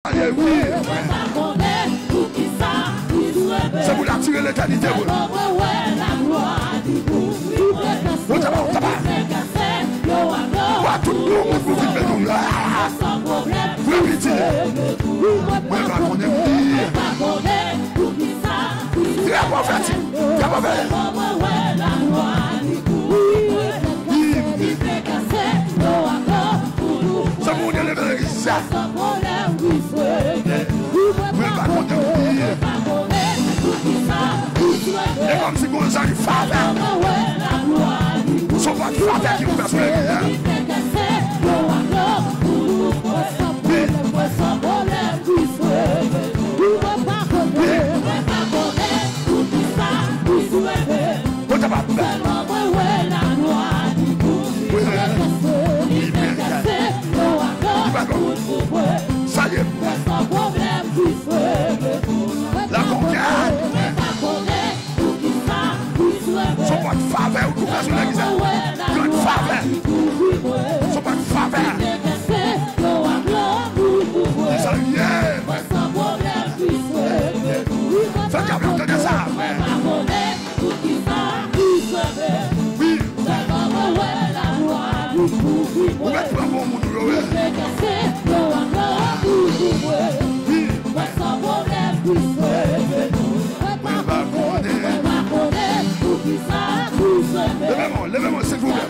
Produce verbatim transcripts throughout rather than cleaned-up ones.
Alelouya. Se pou l atire letènite pou nou. Ou taba, ou taba. Wa tout nou moun pou vin nou la. Vre piti. Mwen pa konnen li. Trè pwofetik. Trè pwofetik. Sa moun te leve legliz sa. Mwen pa konnen li. E kòmsi gon jan de favè. Se yon pòt favè ki ouvè sou legliz la. Wi. Wi. Mwen ta pa bè. Mwen li mèt. Li pa bon. Sa ye. La konkèt. Se yon pòt favè ou ouvè sou legliz la. Grann favè. Se yon pòt favè. Kisa l ye? Fè dyab la tande sa. Wi. Ou mèt pran bon moun ou yo ye. Wi. Mwen pa konnen. Leve men w, leve men w, silvouplè.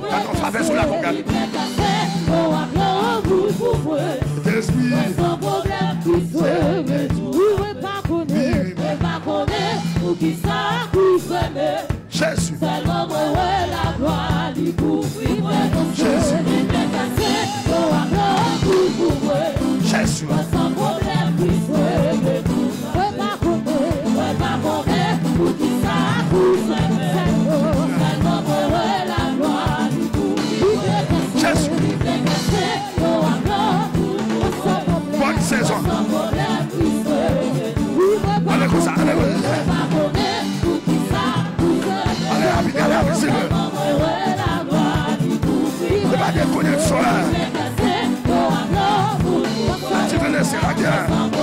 Gade yon favè sou la pou gade. Sentespri. Wi, wi, wi. Jezi. Sèlman mwen wè laglwa li kouvri mwen. Jezi. Li te kase yo ak lanmou pou mwen. Jezi. Mwen san pwoblèm, Kris rele tou. Mwen pa konnen, mwen pa konnen poukisa Kris rele tou. Sèlman mwen wè laglwa li kouvri mwen. Jezi. Li te kase yo ak lanmou pou mwen. Bòn sezon. Mwen san pwoblèm, Kris rele tou. Ale konsa, ale konsa. Ale rapid, ale rapid, silvouplè. Se pa dekoneksyon la. Aktive lese la, gen.